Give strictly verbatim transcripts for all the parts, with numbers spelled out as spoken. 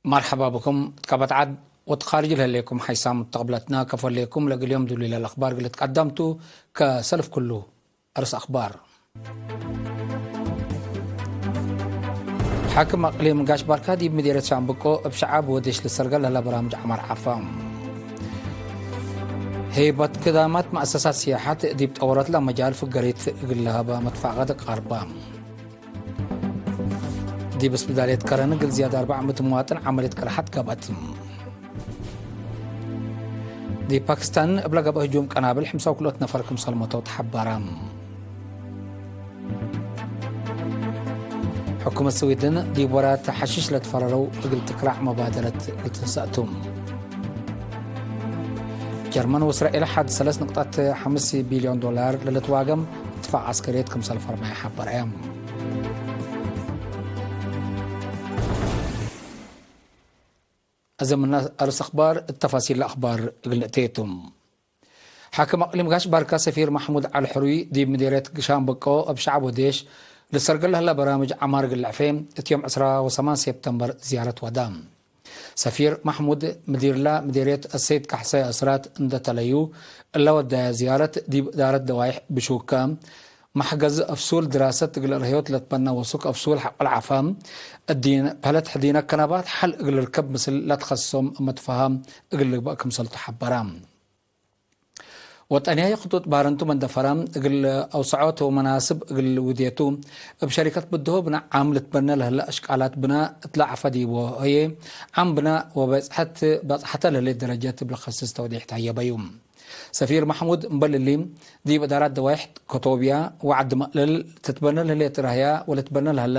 መርሐባ ብኩም። እት ቀበት ዐድ ወእት ካርጅ ለህሌኩም ሐይሳም ሙተቅብለትና፣ ከፎ ህሌኩም። ለእግል ዮም ዱሉይ ለለአክባር እግል ልትቀደም ቱ። ከሰልፍ ኩሉ፣ አርስ አክባር። ሓክም አቅሊም ጋሽ ባርካ ዲብ ምዴርየት ሻምብቆ እብ ሸዓብ ወዴሽ ልሰርገል ለህለ በራምጅ ዐማር ዐፋ። ሄይበት ክዳማት መአሰሳት ሲያሐት ዲብ ጠወረትለ መጃል ፍገሪት እግል ለሀበ መትፋቀድ ቀርበ። ዲብ እስብዳልየት ከረን እግል ዝያድ አርበዕ ምእት መዋጥን ዐመልየት ቅርሐት ገብአት። ዲብ ፓኪስታን እብ ለገብአ ህጁም ቀናብል ሕምሳ ወክልኦት ነፈር ክምሰል ሞተው ተሐበረ። ሕኩመት ስዊድን ዲብ ወራት ሐሺሽ ለትፈረረው እግል ትክራዕ መባደረት እግል ትንሰእቱ። ጀርመን ወእስራኤል ሐድ ሰለስ ንቅጠት ሐምስ ቢልዮን ዶላር ለልትዋገም እትፋቅ ዐስከርየት ክምሰል ፈርመየ ሐበረ። አዘምና አርስ አክባር፣ እት ተፋሲል ለአክባር እግል ንእቴ ቱ። ሓክም አቅሊም ጋሽ ባርካ ሰፊር መሕሙድ ዐሊ ሕሩይ ዲብ ምዴርየት ሻምበቆ እብ ሸዕብ ወዴሽ ልሰርገል ለህለ በራምጅ ዐማር እግል ልዕፌ እት ዮም ዕስራ ወሰማን ሴፕተምበር ዝያረት ወዳ። ሰፊር መሕሙድ ምዲርላ ምዴርየት አሰይድ ካሕሳይ አስራት እንደ ተለዩ፣ እለ ወዳየ ዝያረት ዲብ እዳረት ደዋይሕ ብሹከ፣ መሕገዝ አፍሱል ድራሰት እግል ርህዮት ለትበነ ወሱክ አፍሱል ሐቆል ዐፋ፣ እዲን ፐለት ሕዲነ ከነባት ሐል እግል ርከብ ምስል ለትኸስሶም መትፈሃም እግል ልግበእ ክምሰልቱ ሐበረ። ወጠንያይ ክጡጥ ባረንቱ መንደፈረ እግል አውሰዖት ወመናስብ እግል ውዴቱ፣ እብ ሸሪከት ብድሆ ብነ ዓም ልትበነ ለህለ አሽቃላት ብነ እት ለዐፈ ዲቡ ህዬ፣ ዓም ብነ ወበጽሐት በጽሐተ ለህሌት ደረጀት እብ ለከስስ ተውዴሕ ተሀየበዩ። ሰፊር መሕሙድ እምበል እሊ፣ ዲብ እዳራት ደዋይሕ ከቶብያ ወዐዲ መቅለል ትትበነ ለህሌት ራህያ ወልትበነ ለህለ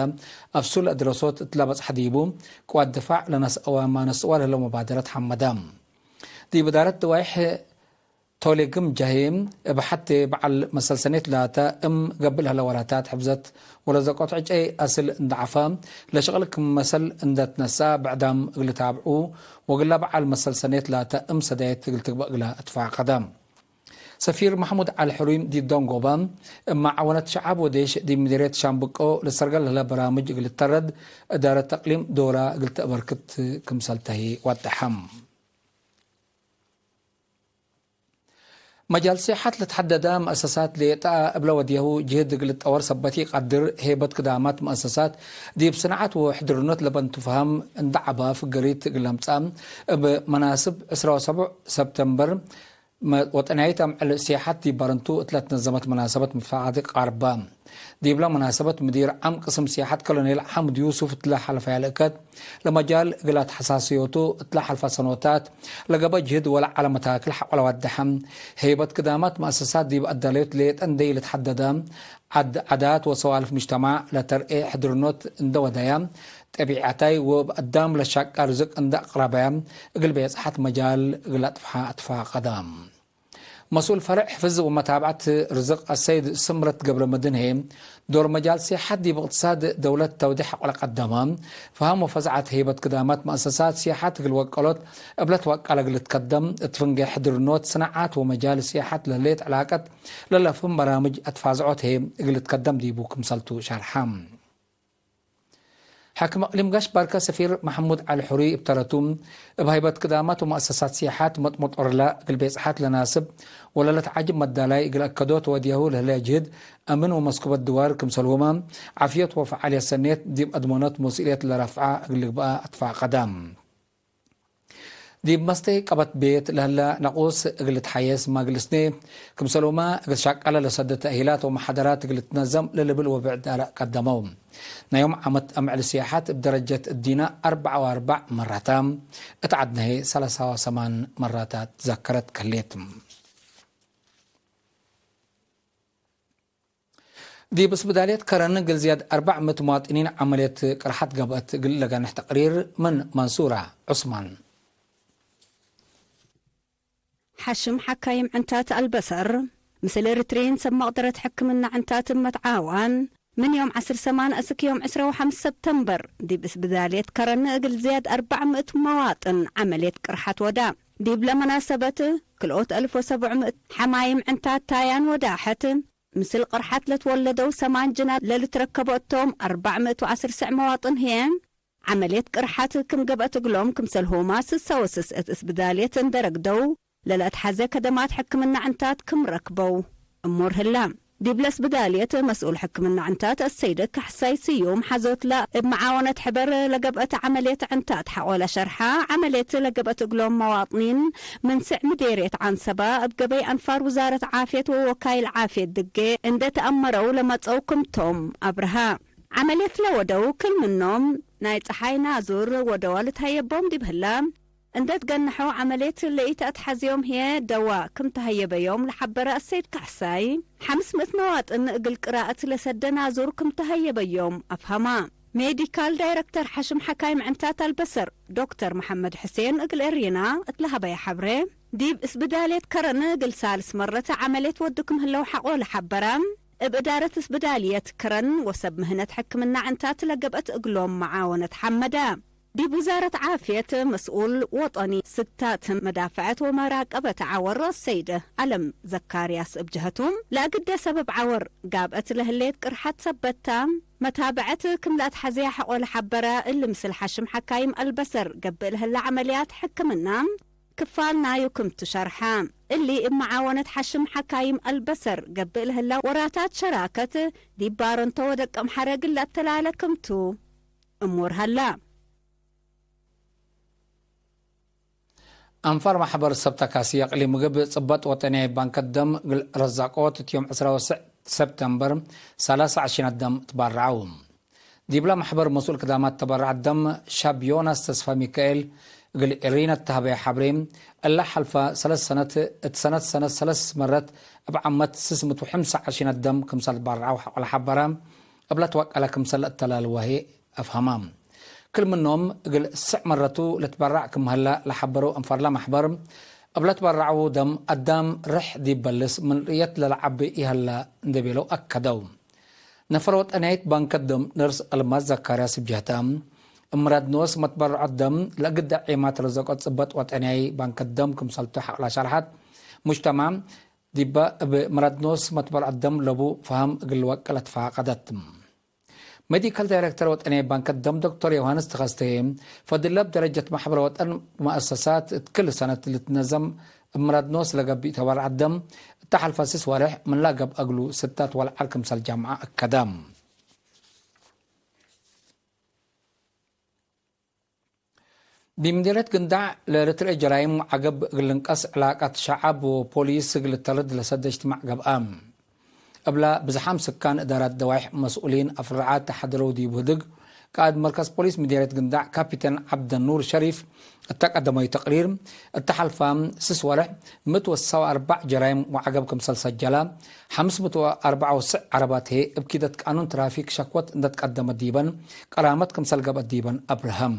አፍሱል አድረሶት እት ለበጽሐ ዲቡ፣ ቅዋት ድፋዕ ለነስአወ ማነስእወ ለህለው መባደረት ሐመደ። ዲብ እዳረት ደዋይሕ ቶሌግም ጃሄ፣ እብ ሐቴ በዐል መሰልሰኔት ላተ እም ገብእ ለህለ ወራታት ሕፍዘት ወለዘቆት ዕጨይ አስል እንደ ዐፈ፣ ለሽቅል ክም መሰል እንደ ትነሰአ ብዕዳም እግል ታብዑ ወግላ በዐል መሰልሰኔት ላተ እም ሰዳየት እግል ትግበእ እግለ እትፋቀደ። ሰፊር መሕሙድ ዐሊ ሕሩይ ዲብ ደንጎበ፣ እብ መዓወነት ሸዓብ ወዴሽ ዲብ ምዴርየት ሻምብቆ ልሰርገል ለህለ በራምጅ እግል ልተረድ፣ እዳረት ተቅሊም ዶራ እግል ተአበርክት ክምሰል ተሂ ወደሐ። መጃል ሲሐት ለትሐደደ መአሰሳት ሌጠ እብለ ወድየሁ ጅህድ እግል ልጠወር ሰበት ኢቀድር፣ ሄበት ክዳማት መአሰሳት ዲብ ስንዓት ወሕድርኖት ለበንቱ ፈሀም እንደ ዐበ ፍገሪት እግል ለምጸእ፣ እብ መናስብ ዕስራ ወሰቡዕ ሰብተምበር መ-፣ ወጠንያይት አምዕል ሲያሐት ዲብ ባረንቱ እት ለትነዘመት መናሰበት መትፋቀዲ ቀርበ። ዲብለ መናሰበት ምዲር ዓም ቅስም ሲያሐት ኮሎኔል ሐምድ ዩሱፍ እት ለሐልፈያ ልእከት፣ ለመጃል እግል አትሐሳስዮቱ እት ለሐልፈ ሰኖታት ለገብአ ጅህድ ወለዐለ መታክል ሐቆ ለዋደሐ፣ ሄይበት ክዳማት መአሰሳት ዲብ አዳለዮት ሌጠ እንዴ ኢልትሐደደ፣ ዐድ ዐዳት ወሰዋልፍ ምጅተማዕ ለተርኤ ሕድርኖት እንደ ወደየ፣ ጠቢዐታይ ወእብ አዳም ለሻቀ ርዝቅ እንደ አቅረበ፣ እግል ቤጽሐት መጃል እግል አጥፍሐ አትፋቀደ። መስኡል ፈርዕ ሕፍዝ ወመታብዐት ርዝቅ አሰይድ ስምረት ገብረመድህን ህዬ፣ ዶር መጃል ሲሐት ዲብ እቅትሳድ ደውለት ተውዴሕ ሐቆ ለቀደመ፣ ፈሀም ወፈዝዐት ሄይበት ክዳማት መአሰሳት ሲሐት እግል ወቀሎት እብ ለትወቀለ እግል ልትከደም፣ እት ፍንጌ ሕድርኖት፣ ስናዓት ወመጃል ሲሐት ለህሌት ዕላቀት ለለፍህም በራምጅ አትፋዝዖት ህዬ እግል ልትከደም ዲቡ ክምሰልቱ ሸርሐ። ሓክም አቅሊም ጋሽ ባርከ ሰፊር መሐሙድ ዐሊ ሑሪ እብ ተረቱ፣ እብ ሀይበት ክዳማት ወመአሰሳት ሲያሐት መጥመጦርለ እግል ቤጽሐት ለናስብ ወለለትዓጅብ መዳላይ እግል አከዶት ወድየሁ ለህለ ጅህድ አምን ወመስኩበት ድዋር ክምሰልሁመ፣ ዓፍየት ወፈዓልየት ሰኔት ዲብ አድመኖት መስኡልየት ለረፍዐ እግል ልግበአ አትፋቀደ። ዲብ መስተይ ቀበት ቤት ለህለ ነቁስ እግል ልትሓየስ ማግልስኔ ክምሰልሁመ፣ እግል ሻቀለ ለሰደ ተእሂላት ወመሓደራት እግል ልትነዘም ለልብል ወብዕድ አረእ ቀደመው። ናይ ዮም ዓመት አምዕል ሲያሐት እብ ደረጀት እዲነ አርበዕ ወአርበዕ መራታ፣ እት ዐድነ ህዬ ሰለሳ ወሰማን መራታ ትዘከረት ከሌት። ዲብ እስብዳልየት ከረን እግል ዝያድ አርበዕ ምእት መዋጥኒን ዐመልየት ቅርሐት ገብአት እግል ለገንሕ ተቅሪር ምን መንሱራ ዑስማን። ሐሽም ሐካይም ዕንታት አልበሰር፣ ምስል ኤሪትርይን ሰብ መቅደረት ሕክምና ዕንታት እብ መትዓዋን፣ ምን ዮም ዐስር ሰማን እስክ ዮም ዕስራ ወሐምስ ሰብተምበር፣ ዲብ እስብዳልየት ከረን እግል ዝያድ አርበዕ ምእት መዋጥን ዐመልየት ቅርሐት ወዳ። ዲብለ መናሰበት፣ ክልኦት አልፍ ወሰብዕ ምእት ሐማይም ዕንታት ታያን ወዳሐት፣ ምስል ቅርሐት ለትወለደው ሰማን ጅናት ለልትረከቦ እቶም አርበዕ ምእት ወዐስር ስዕ መዋጥን ህዬ፣ ዐመልየት ቅርሓት ክም ገብአት እግሎም፣ ክምሰልሆማ ስሳ ወስስ እት እስብዳልየት እንዴ ረግደው፣ ለለአትሐዜ ከደማት ሕክምና ዕንታት ክም ረክበው እሙር ህላ። ዲብለ እስብዳልየት መስኡል ሕክምና ዕንታት አሰይድ ካሕሳይ ስዩም ሐዞትለ እብ መዓወነት ሕበር ለገብአት ዐመልየት ዕንታት ሐቆለ ሸርሐ፣ ዐመልየት ለገብአት እግሎም መዋጥኒን ምን ስዕ ምዴርየት ዐንሰበ እብ ገበይ አንፋር ውዛረት ዓፍየት ወወካይል ዓፍየት ድጌ እንዴ ተአመረው ለመጸው ክምቶም አብርሀ። ዐመልየት ለወደው ክል ምኖም ናይ ጸሓይ ናዙር ወደዋ ልትሀየቦም ዲብ ህለ፣ እንዴ ትገነሐው ዐመልየት ለኢተአትሐዝዮም ህዬ ደዋ ክም ተሀየበዮም ለሐበረ አሰይድ ካሕሳይ፣ ሐምስ ምእት መዋጥን እግል ቅራአት ለሰደ ናዙር ክም ተሀየበዮም አፍሀማ። ሜዲካል ዳይረክተር ሐሽም ሐካይም ዕንታት አልበሰር ዶክተር መሐመድ ሕሴን እግል ኤሪና እት ለሀበየ ሐብሬ፣ ዲብ እስብዳልየት ከረን እግል ሳልስ መረት ዐመልየት ወዱ ክም ህለው ሐቆ ለሐበረ፣ እብ እዳረት እስብዳልየት ከረን ወሰብ ምህነት ሕክምና ዕንታት ለገብአት እግሎም መዓወነት ሐመደ። ዲብ ውዛረት ዓፍየት መስኡል ወጠኒ ስታት መዳፈዐት ወመራቀበት ዐወር አሰይድ አለም ዘካርያስ እብ ጀሀቱ፣ ለአግደ ሰበብ ዐወር ጋብአት ለህሌት ቅርሐት ሰበታ፣ መታብዐት ክም ለአትሐዝያ ሐቆ ለሐበረ፣ እሊ ምስል ሐሽም ሐካይም አልበሰር ገብእ ለህለ ዐመልያት ሕክምና ክፋል ናዩ ክምቱ ሸርሐ። እሊ እብ መዓወነት ሐሽም ሐካይም አልበሰር ገብእ ለህላ ወራታት ሸራከት ዲብ ባረንቶ ወደቀምሐረ እግል ለአተላለ ክምቱ እሙር ሀላ። አንፋር ማሕበር ሰብ ተካሲ አቅሊም ምግብ ጽበጥ ወጠንያይ ባንከት ደም እግል ረዛቆት እት ዮም ዕስራ ወስዕ ሰብተምበር ሰላሳ ዐሺን አዳም ትባረዐው። ዲብለ መሕበር መስኡል ክዳማት ተበረዐት ደም ሻብ ዮናስ ተስፋ ሚካኤል እግል ኤሪና ተሀበየ ሐብሬ፣ እለ ሐልፈ ሰለስ ሰነት እት ሰነት ሰነት ሰለስ መረት እብ ዓመት ስስ ምእት ወሐምሳ ዐሺን አዳም ክምሰል ትባረዐው ሐቆለ ሐበረ፣ እብለ ትወቀለ ክምሰል ለአተላልወ ህዬ አፍሀማ። ክል ምኖም እግል ስዕ መረቱ ልትበረዕ ክም ሀለ ለሐበረው አንፋርለ መሕበር፣ እብለ ትበረዐው ደም አዳም ርሕ ዲብ በልስ ምን ርእየት ለለዐቢ ኢሀለ እንዴ ቤለው አከደው። ነፈር ወጠንያይት ባንከት ደም ነርስ አልማዝ ዘካርያስ እብ ጀህተ፣ እምራድ ኖስ መትበረዖት ደም ለእግደ ዔማት ረዘቆት ጽበጥ ወጠንያይ ባንከት ደም ክምሰልቱ ሐቆላ ሸርሐት። ሙጅተማዕ ዲበ እብ ምራድ ኖስ መትበረዖት ደም ለቡ ፈሀም እግል ልወቅል አትፋቀደት። ሜዲካል ዳይሬክተር ወጠንያይ ባንከት ደም ዶክተር ዮሃንስ ተኸስተ፣ ፈድለ እብ ደረጀት ማሕበር ወጠን ወመአሰሳት እት ክል ሰነት ልትነዘም እብ ምራድ ኖስ ለገብእ ተበረዐት ደም፣ እተ ሐልፈ ስስ ወሬሕ ምንላ ገብአ እግሉ ስታት ወለዐል ክምሰል ጃምዐ አከደ። ዲብ ምዴርየት ግንዳዕ ለልትርኤ ጀራይም ወዐገብ እግል ልንቀስ ዕላቀት ሸዐብ ወፖሊስ እግል ልተርድ ለሰደ እጅትማዕ ገብአ። እብላ ብዝሓም ስካን እዳራት ደዋይሕ መስኡሊን አፍረዓት ተሐድረው ዲቡ ህድግ፣ ቃእድ መርከዝ ፖሊስ ምዴርየት ግንዳዕ ካፒቴን ዐብደኑር ሸሪፍ እተ ቀደመዩ ተቅሪር፣ እተ ሐልፋ ስስ ወርሕ ምእት ወሰው አርበዕ ጀራይም ወዐገብ ክምሰል ሰጀለ፣ ሐምስ ምእት ወአርበዕ ወስዕ ዐረባት ህዬ እብ ኪደት ቃኑን ትራፊክ ሸክወት እንዴ ትቀደመት ዲበን፣ ቀራመት ክምሰል ገብአት ዲበን አብርሀም።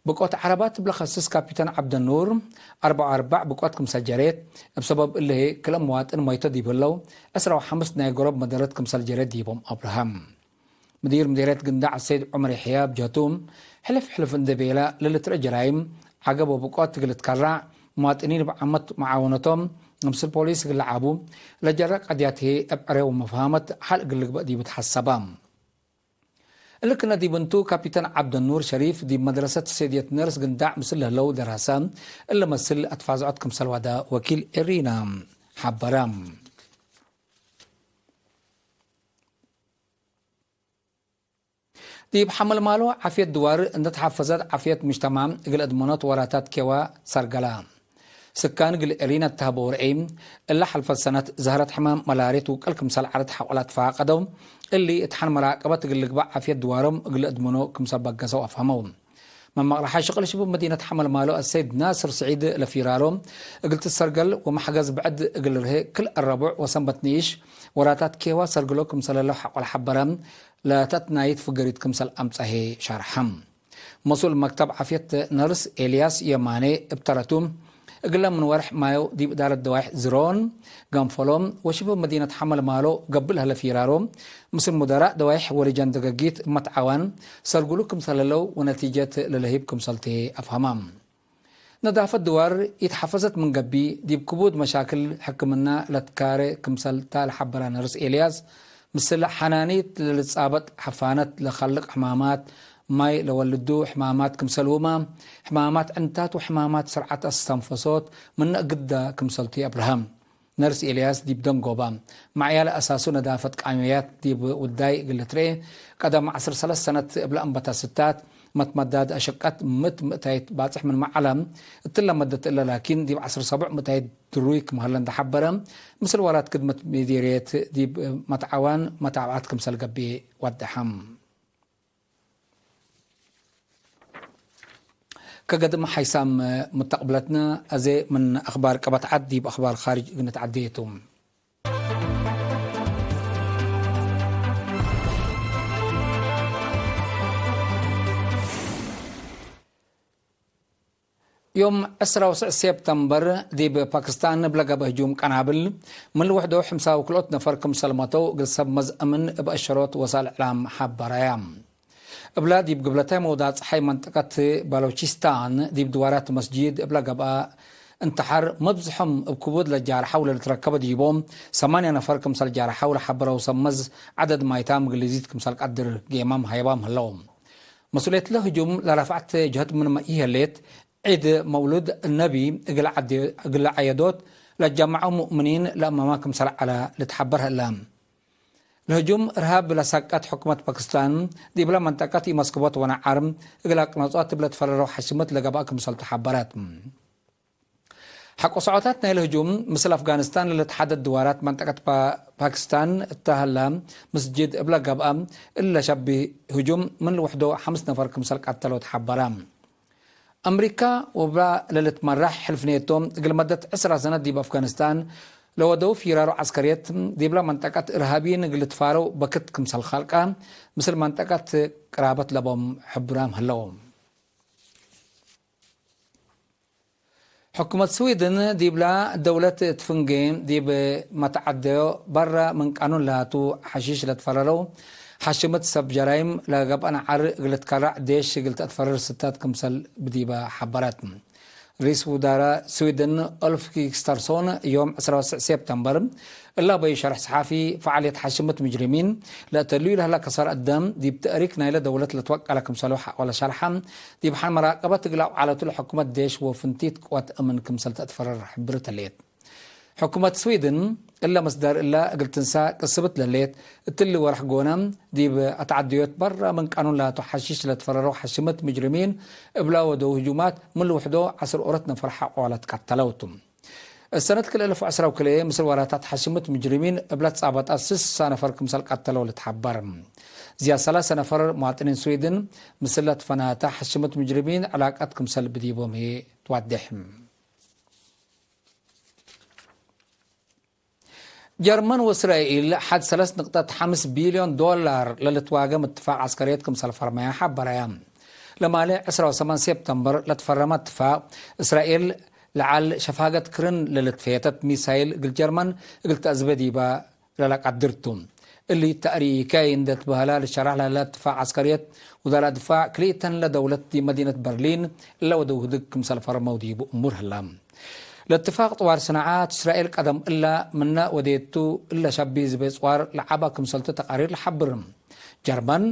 ብቆት ዐረባት እብ ለከስስ ካፒተን ዐብደኑር፣ አርበዕ ወአርበዕ ብቆት ክምሰል ጀሬት፣ እብ ሰበብ እሊ ህዬ ክልኤ መዋጥን መይቶ ዲብ ህለው፣ ዕስራ ወሐምስ ናይ ገሮብ መደረት ክምሰል ጀሬት ዲቦም አብርሀም። ምዲር ምዴርየት ግንዳዕ ሰይድ ዑመር የሕያ እብ ጀህቱ፣ ሕልፍ ሕልፍ እንዴ ቤለ፣ ለልትርኤ ጀራይም ዐገብ ወብቆት እግል ልትከራዕ፣ መዋጥኒን እብ ዓመት መዓወነቶም፣ ምስል ፖሊስ እግል ለዓቡ፣ ለጀረ ቀድያት ህዬ እብ ዕሬ ወመፍሀመት ሐል እግል ልግበእ ዲቡ ተሐሰበ። እሊ ክነ ዲብ እንቱ፣ ካፒተን ዐብደኑር ሸሪፍ ዲብ መድረሰት ሰይድየት ነርስ ግንዳዕ ምስል ለህለው ደራሰ እሊ መስል አትፋዝዖት ክምሰል ወደ ወኪል ኤሪና ሐበረ። ዲብ ሐመልማሎ ዓፍየት ድዋር እንዴ ተሐፈዘት፣ ዓፍየት ሙጅተማዕ እግል እድመኖት ወራታት ኬዋ ሰርገላ። ስካን እግል ኤሪና እተሀበው ረአይ፣ እለ ሐልፈት ሰነት ዘህረት ሕማም መላርየት ውቅል ክምሰል ዐለት ሐቆላት ፈቀደው፣ እሊ እት ሐን መራቀበት እግል ልግባእ ዓፍየት ድዋሮም እግል እድመኖ ክምሰል በገሰው አፍሀመው። መመቅረሓ ሽቅል ሽቡብ መዲነት ሐመልማሎ አሰይድ ናስር ስዒድ ለፊራሮ፣ እግል ትሰርገል ወመሕገዝ ብዕድ እግል ርሄ ክል አረቡዕ ወሰንበት ንኢሽ ወራታት ኬዋ ሰርግሎ ክምሰለለው ሐቆለ ሐበረ፣ ለተትናይት ፍገሪት ክምሰል አምጸሄ ሸርሐም። መስኡል መክተብ ዓፍየት ነርስ ኤልያስ የማኔ እብ ተረቱ፣ እግለ ምን ወርሕ ማዮ ዲብ እዳረት ደዋይሕ ዝሮን፣ ገንፈሎም ወሽቡብ መዲነት ሐመልማሎ ገብእ ለህለ ፊራሮ፣ ምስል ሙደራእ ደዋይሕ ወልጀን ደገጊት እብ መትዓዋን ሰርጉሉ ክምሰለለው ወነቲጀት ለለህይብ ክምሰልቴ አፍሀማ። ነዳፈት ድዋር ኢትሐፈዘት ምን ገብእ፣ ዲብ ክቡድ መሻክል ሕክምና ለትካሬ ክምሰልታ ለሐበረ ነርስ ኤልያስ፣ ምስል ሐናኒት ለልትጻበጥ ሐፋነት ለከልቅ ሕማማት ማይ ለወልዱ ሕማማት ክምሰልሁመ፣ ሕማማት ዕንታት ወሕማማት ስርዓት አስተንፈሶት ምነ እግዳ ክምሰልቱ ይአብርሀ። ነርስ ኤልያስ ዲብ ደንጎባ፣ መዕያለ አሳሱ ነዳፈት ቃምያት ዲብ ውዳይ እግል ልትርኤ፣ ቀደም ዐስር ሰለስ ሰነት እብለ አንበታ ስታት፣ መትመዳድ አሸቀት ምእት ምእታይት ባጽሕ ምንመ ዐለ፣ እትለ መደት እለ ላኪን ዲብ ዐስር ሰቡዕ ምእታይት ድሩይ ክም ሀለ እንደ ሐበረ፣ ምስል ወራት ክድመት ሚዲርየት ዲብ መትዓዋን መታብዓት ክምሰል ገብኤ ወደሐ። ከገድም ሓይሳም ምተቅብለትነ፣ አዜ ምን አኽባር ቀበት ዐድ ዲብ አኽባር ካርጅ እግል ንትዐዴ ቱ። ዮም ዕስራ ወትስዕ ሴፕተምበር፣ ዲብ ፓክስታን እብ ለገብአ ህጁም ቀናብል፣ ምን ልውሕዶ ሕምሳ ወክልኦት ነፈር ክምሰል መተው እግል ሰብ መዝ አምን እብ አሸሮት ወሳእል እዕላም ሐበረያ። እብላ ዲብ ግብለታይ መውዳቅ ጸሓይ መንጠቀት ባሎቺስታን፣ ዲብ ድዋራት መስጂድ እብ ለገብአ እንተሓር፣ መብዝሖም እብ ክቡድ ለጃርሐው ለልትረከበ ዲቦም፣ ሰማንያ ነፈር ክምሰል ጃርሐው ለሐበረው ሰብ መዝ፣ ዐደድ ማይታም እግል ልዚድ ክምሰል ቀድር ጌማም ሀይባም ህለው። መስኡልየትለ ህጁም ለረፍዐት ጀህት ምንመ ኢሀሌት፣ ዒድ መውሉድ ነቢ እግል ዐዴ-፣ እግል ዐየዶት ለጀመዐው ሙእምኒን ለአማማ ክምሰል ዐለ ልትሐበር ህለ። ለህጁም እርሃብ ለሳቀት ሕኩመት ፓክስታን፣ ዲብለ መንጠቀት ኢመስክቦት ወነዓር እግል አቅነጾት እብ ለትፈረረው ሐሽመት ለገብአ ክምሰልቱ ሐበረት። ሐቆ ሰዖታት ናይለ ህጁም፣ ምስል አፍጋኒስታን ለልትሓደድ ድዋራት መንጠቀት ፓ-፣ ፓክስታን እተ ሀላ ምስጅድ እብለ ገብአ፣ እለ ሸቢ ህጁም ምን ልውሕዶ ሐምስ ነፈር ክምሰል ቀተለው ተሐበረ። አምሪካ ወብላ ለልትመራሕ ሕልፍ ኔቶ፣ እግል መደት ዕስራ ሰነት ዲብ አፍጋኒስታን ለወደው ፊራሮ ዐስከርየት፣ ዲብለ መንጠቀት እርሃቢን እግል ልትፋረው በክት ክምሰል ካልቀ፣ ምስል መንጠቀት ቅራበት ለቦም ሕቡራም ህለው። ሕኩመት ስዊድን ዲብላ ደውለት እት ፍንጌ ዲብ መትዐደዮ በረ ምን ቃኑን ላቱ ሐሺሽ ለትፈረረው ሐሽመት ሰብ ጀራይም ለገብአ ነዓር እግል ልትከረዕ ዴሽ እግል ተአትፈረር ስታት ክምሰል ብዲበ ሐበረት። ሪስ ውዳረ ስዊድን ኡልፍ ክሪስተርሶን ዮም ዕስራ ወትስዕ ሴፕተምበር እላ በዩ ሸርሕ ሰሓፊ፣ ፈዓልየት ሐሽመት ምጅሪሚን ለእተልዩ ለህላ ከሳር አዳም ዲብ ተእሪክ ናይለ ደውለት ለትወቀለ ክምሰሉ ሐቆለ ሸርሐ፣ ዲብ ሐን መራቀበት እግል አውዓለቱ ለሕኩመት ዴሽ ወፍንቲት ቅወት አምን ክምሰል ተአትፈረር ሕብርት ህሌት። ሕኩመት ስዊድን እለ መስዳር እለ እግል ትንሳ ቅስብት ለሌት፣ እትሊ ወርሕ ጎነ ዲብ አትዓድዮት በረ ምን ቃኑን ላቱ ሐሺሽ ለትፈረረው ሐሽመት ምጅሪሚን እብላ ወደው ህጁማት ምን ልውሕዶ ዐስር ኦሮት ነፈር ሐቆለ ትቀተለው ቱ። እሰነት ክልኤ አልፍ ወዐስራ ወክልኤ ምስል ወራታት ሐሽመት ምጅሪሚን እብለ ትጻበጣ ስሳ ነፈር ክምሰል ቀተለው ልትሐበር። ዝያድ ሰላሰ ነፈር መዋጥኒን ስዊድን ምስል ለትፈናተ ሐሽመት ምጅሪሚን ዕላቀት ክምሰል ብዲቦም ህዬ ትዋዴሕ። ጀርመን ወእስራኤል ሐድ ሰለስ ንቅጠት ሐምስ ቢልዮን ዶላር ለልትዋገም እትፋቅ ዐስከርየት ክምሰል ፈርመያ ሐበረያ። ለማሌ ዕስራ ወሰማን ሴፕተምበር ለትፈረመ እትፋቅ፣ እስራኤል ለዐል ሸፋገት ክርን ለልትፈየተት ሚሳይል እግል ጀርመን እግል ተአዝበ ዲባ ለለቀድር ቱ። እሊ ተእሪካይ እንዴ ትበህላ ልሸራሕ ለህለ እትፋቅ ዐስከርየት፣ ውዛራእ ድፋዕ ክልኢተን ለደውለት ዲብ መዲነት በርሊን እለ ወደው ህድግ ክምሰል ፈርመው ዲቡ እሙር ህላ። ለእትፋቅ ጥዋር ስናዓት እስራኤል ቀደም እላ ምነ ወዴቱ እለ ሸቢ ዝቤ ጽዋር ለዓባ ክምሰልቱ ተቃሪር ለሐብር። ጀርመን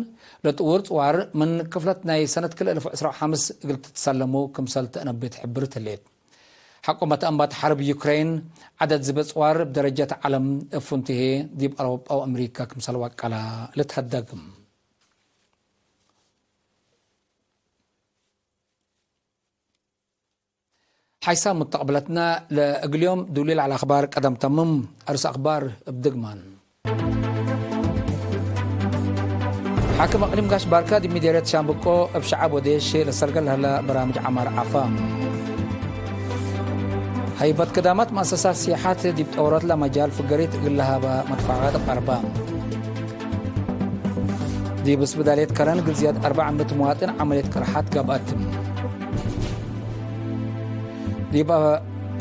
ለጥውር ጽዋር ምን ክፍለት ናይ ሰነት ክልኤ አልፍ ወዕስራ ወሐምስ እግል ትትሰለሙ ክምሰል ተአነቤ ትሕብር ትሌት። ሐቆ መትአንባት ሐርብ ዩክሬን ዐደድ ዝቤ ጽዋር እብ ደረጀት ዐለም እብ ፍንቱ ህዬ ዲብ አውሮጳ ወአምሪካ ክምሰል ወቀላ ልትሀደግ። ሓይሳም ሙተቅብለትነ ለእግል ዮም ዱሊል ዐለ አኽባር ቀደም ተምም። አርስ አኽባር እብ ድግማን። ሓክም አቅሊም ጋሽ ባርካ ዲብ ሚዴርየት ሻምብቆ እብ ሸዐብ ወዴሽ ለሰርገል ለህለ በራምጅ ዐማር ዐፋ። ሀይበት ክዳማት መአሰሳት ሲሐት ዲብ ጠወረትለ መጃል ፍገሪት እግል ለሀበ መትፋቃት ቀርበ። ዲብ እስብዳልየት ከረን እግል ዝያድ አርበዕ ምእት መዋጥን ዐመልየት ቅርሓት ገብአት። ዲብ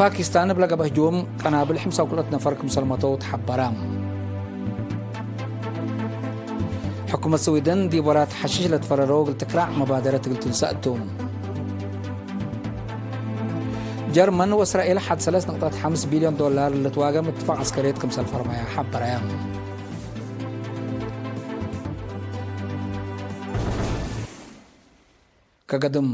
ፓኪስታን እብ ለገብአ ህጁም ቀናብል ሕምሳ ወክልኦት ነፈር ክምሰል መተው ተሐበረ። ሕኩመት ስዊድን ዲብ ወራት ሐሺሽ ለትፈረረው እግል ትክራዕ መባደረት እግል ትንሰእ ቱ። ጀርመን ወእስራኤል ሐድ ሰለስ ንቅጠት ሐምስ ቢልዮን ዶላር ለልትዋገም እትፋቅ ዐስከርየት ክምሰል ፈርመያ ሐበረያ። ከገድም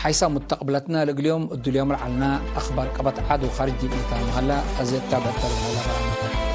ሐይሳ ሙተቅብለትነ ለእግል ዮም እዱል ዮም ለዐልና አክባር ቀበት ዐድ ወካርጅ ዲብ ኢታም ሀላ አዜ እታብዕ ተርፍ ሀላ በራመ።